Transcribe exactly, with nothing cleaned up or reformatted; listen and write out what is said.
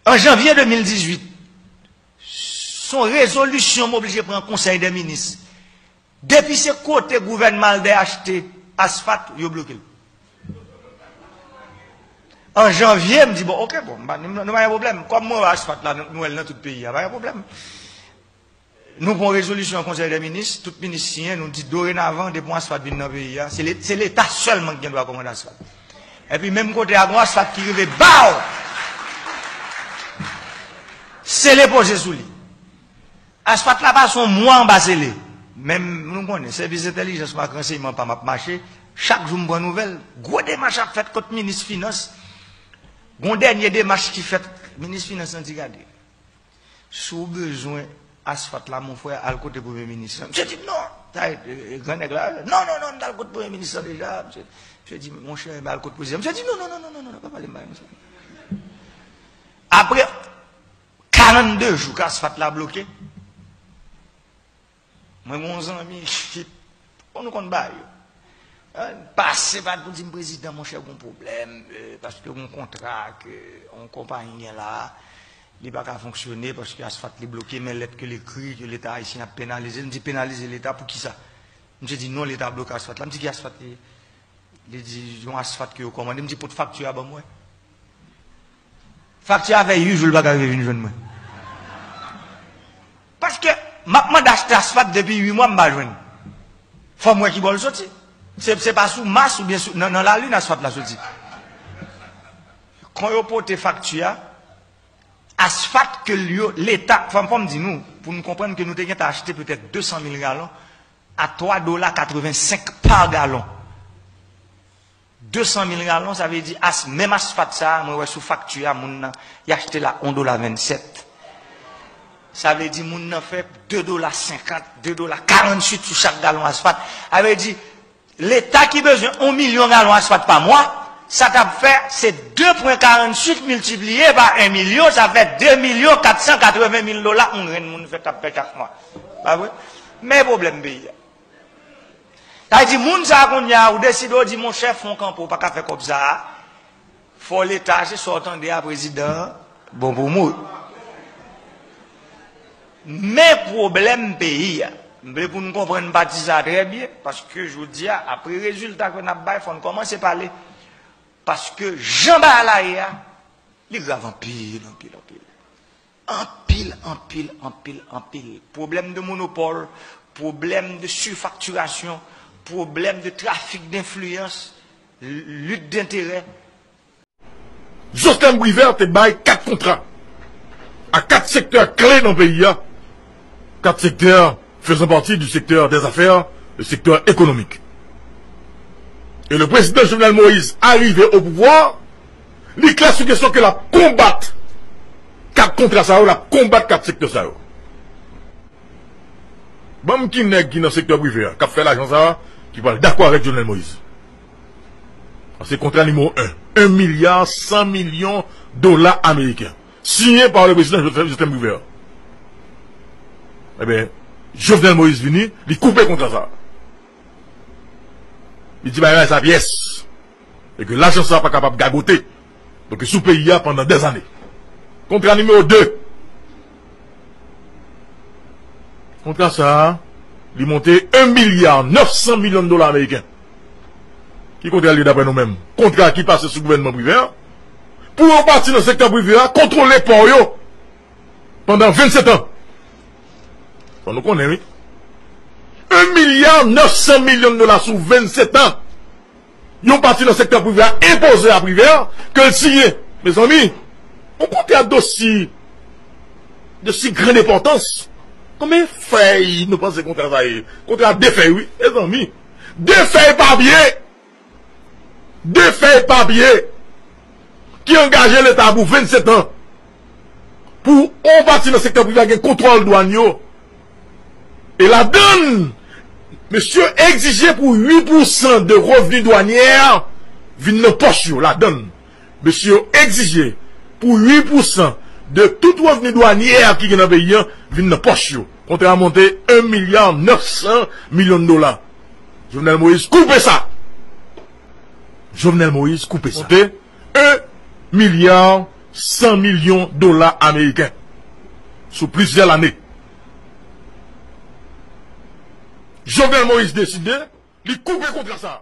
An janvye de mil dizuit, se yon rezolisyon m oblije pran Konsèy dè Minis. Depi se kote gouvènman Albert achte asfat, yo bloke l. An janvye, m di, bon, oke, bon, nou pa gen pwoblèm. Kòm mwen wè asfat la, nou wè l nan tout peyi a, pa gen pwoblèm. Nou pran rezolisyon Konsèy dè Minis, tout minis siyen, nou di dorenavan, depi yon asfat vin nan peyi a, se le-, se Leta sèlman ki gen dwa kòmande asfat. Epi menm kote a, gon asfat ki rive, baw! Sele poze sou li. Asfat la pase yon mwa anba sele. Men nou konnen, sèvis entèlijans m ak ransèyman pa m ap mache, chak jou m pran nouvèl. Gwo demach ap fèt kot minis finans. Gon dènye demach ki fèt, minis finans lan di, gade, si w bezwen asfat la, mon frè, al kote premye minis lan. Misye di, non. Sa e, e, gran nèg la, non, non, non, m t al kot premye minis lan deja. Misye, misye di, monchè, m al kot prezidan. Misye di, non, non, non, non, non, non, non, pa pale m bagay konsa. Apre karannde jou ke asfat la bloke, mwen gen yon zanmi, bon, nou konn bagay yo. An, pase pa pou di m, prezidan, monchè, gon pwoblèm, euh, paske gon kontra ke yon konpayi gen la, li pa ka fonksyone paske asfat li bloke, men lèt ke l ekri ke Leta ayisyen ap penalize l. M di, penalize Leta pou kisa? Misye di, non, Leta bloke asfat la. M di, ki asfat li ye? Li di, yon asfat ke yo kòmande. M di, pot fakti a ban mwen. Fakti a fè uit jou, l pa ka rive vin jwenn mwen. Paske m ap mande achte asfat depi uit mwa, m pa jwenn. Fò m wè ki bò l soti. Se, se pa sou Mas oubyen sou, nan, nan lalin asfat la soti. Kan yo pote fakti a, asfat ke yo, Leta, fò m, fò m di nou, pou nou konprann ke nou te gentan achte petèt de san mil galon a twa dola katrevensenk pa galon. De san mil galon, sa vle di as-, menm asfat sa a, mwen wè sou fakti a, moun nan, y achte l a yon dola vennsèt. Sa vle di moun nan fè de dola senkant, de dola karannwit sou chak galon asfat. Sa vle di, Leta ki bezwen yon milyon galon asfat pa mwa, sa t ap fè, se de pwen karannwit miltipliye pa yon milyon, sa fè de milyon kat san katreven mil dola yon grenn moun fè, t ap fè chak mwa. Pa vre? Men pwoblèm peyi a. Sa vle di, moun sa a kounye a, ou deside, ou di, monchè, fè yon kanpe, ou pa ka fè kòb sa a. Fò Leta, se sa w tande a, prezidan, bon pou mouri. Men pwoblèm peyi a. M vle pou n konprann pati sa a trè byen, paske jodi a, apre rezilta ke n ap bay, fò n kòmanse pale. Paske jan bagay la ye a, li grav anpil, anpil, anpil. Anpil, anpil, anpil, anpil. Pwoblèm de monopòl, pwoblèm de sifaktirasyon, pwoblèm de trafik denfliyans, lit denterè. Joslèn Privè te bay kat kontra a kat sektè kle nan peyi a, kat sektè faisant partie du secteur des affaires, le secteur économique. Et le président Jovenel Moïse arrivé au pouvoir, li klè sou kesyon ke l ap konbat kat kontra sa yo, l ap konbat kat sektè sa yo. Ban m ki nèg ki nan sektè prive a, k ap fè lajan sa a, ki pral dakò avèk Jovenel Moïse. Se kontra nimewo en, en milya san milyon dola ameriken. Siyen pa le prezidan Jovenel, Jovenel Privè. Ebyen, Jovenel Moïse vini, li koupe kontra sa. Li di bagay sa pyès. E ke lajan sa pa kapab gagote. Donk, sou peyi a pandan dèzane. Kontra nimewo de. Kontra sa a, li monte en milya nèf san milyon dola ameriken. Ki kontra li ye daprè nou menm? Kontra ki pase sou gouvènman Privè a. Pou yon pati nan sektè prive a kontwole pò yo pandan vennsèt an. Fò nou konnen, wi. En milya nèf san milyon dola sou vennsèt an. Yon pati nan sektè prive a enpoze a Privè ke l siyen. Mezanmi, yon kontra dosi, dosi grann enpòtans. Konbyen fèy nou panse kontra sa ye? Kontra de fèy, wi, mezanmi. De fèy papye! De fèy papye ki angaje Leta pou vennsèt an pou yon pati nan sektè prive a gen kontwòl dwàn yo. E ladann, mesye egzije pou uit pousan de revni dwanyè vin nan pòch yo. Ladann, mesye egzije pou uit pousan de tout revni dwanyè ki gen nan peyi a vin nan pòch yo. Kontra a monte en milya nèf san milyon dola. Jovenel Moïse koupe sa. Jovenel Moïse koupe sa. Monte en milya san milyon dola ameriken sou plizyè lane. Jovenel Moïse deside li koupe kontra sa.